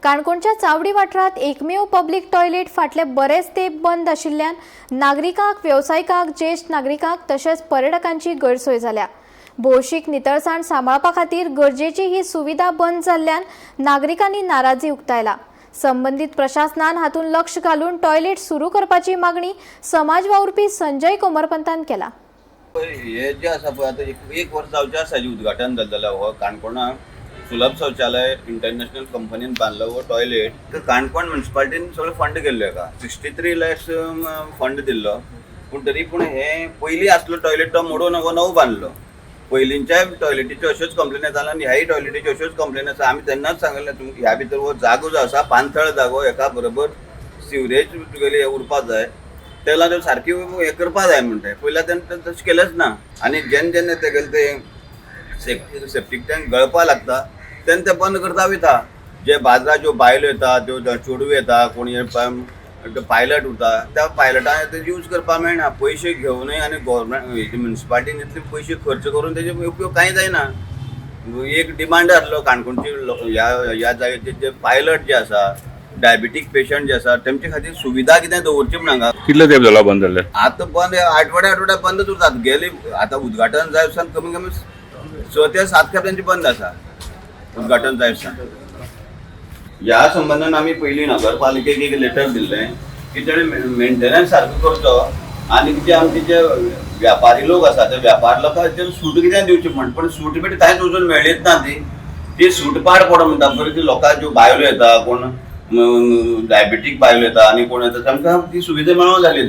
काणकोणच्या चावडी वाठारांत एकमेव पब्लीक टॉयलेट फाटले बरेच तेंप बंद आशिल्ल्यान नागरिकांक, वेवसायिकांक, ज्येश्ठ नागरिकांक तशेंच पर्यटकांची गैरसोय जाल्या. भौशीक नितळसाण सांबाळपा खातीर गरजेची ही सुविधा बंद जाल्ल्यान नागरिकांनी नाराजी उक्तायला. संबंदीत प्रशासनान हातूंत लक्ष घालून टॉयलेट सुरू करपाची मागणी समाज वावुरपी संजय कोमरपंतान केला. हे जे आसा पळय, आतां एक एक वर्स जावचें आसा हेजें उद्घाटन जालें जाल्यार. हो काणकोणा सुलभ शौचालय इंटरनॅशनल कंपनीन बांदलो हो टॉयलेट. तर काणकोण म्युनिसिपालिटीन सगळो फंड केल्लो हेका, 63 लॅक्स फंड दिल्लो. पूण तरी पूण हे पयलीं आसलो टॉयलेट तो मोडून हो नवो बांदलो. पयलींच्या टॉयलेटीच्यो अश्योच कंप्लेन येताल्यो आनी ह्याय टॉयलेटीच्यो अश्योच कंप्लेन आसा. आमी तेन्नाच सांगलें तुमकां, ह्या भितर हो जागो जो आसा, पाणथळ जागो, हेका बरोबर सिवरेज तुगेली हे उरपा जाय, तेका लागून सारकी हें करपा जाय म्हणटा. पयलीं तेन्ना तशें केलेंच ना. आनी जेन्ना जेन्ना तेगेले ते सेप्टीक टँक गळपा लागता तेन्ना ते बंद करता वयता. जे बाजारात ज्यो बायलो येता, त्यो चेडूं येता, कोण पायलट उरता, त्या पायलटाक ते यूज करपाक मेळना. पयशे घेवनूय आनी गोवोरमेंट म्युनिसिपालिटीन इतले पयशे खर्च करून तेजे उपयोग कांय जायना. एक डिमांड आसलो काणकोणची ह्या ह्या जाग्याचे जे पायलट जे आसा, डायबिटीक पेशंट जे आसा, तेमचे खातीर सुविधा कितें दवरची म्हण हांगा. कितले तेंप जाला बंद जाल्ले? आतां बंद आठवड्या आठवड्या बंदच उरतात. गेली आतां उद्घाटन जाय सावन कमी कमी 6 ते 7 खेप तेंचे बंद आसा उद्घाटन जाय सावन. ह्या संबंदान आमी पयलीं नगरपालिकेक एक लेटर दिल्लें की तेणें मेंटेनन्स सारको करचो आनी जे आमचे जे व्यापारी लोक आसा ते व्यापार लोकांचेर सूट कितें दिवची म्हण. पण सूट बीट कांयच अजून मेळ्ळीच ना. ती ती सूट पाड पडो म्हणटा. बरी ती लोकांक ज्यो बायलो येता, कोण डायबिटीक बायलो येता आनी कोण येता, तांकां ती सुविधा मेळोंक जाली.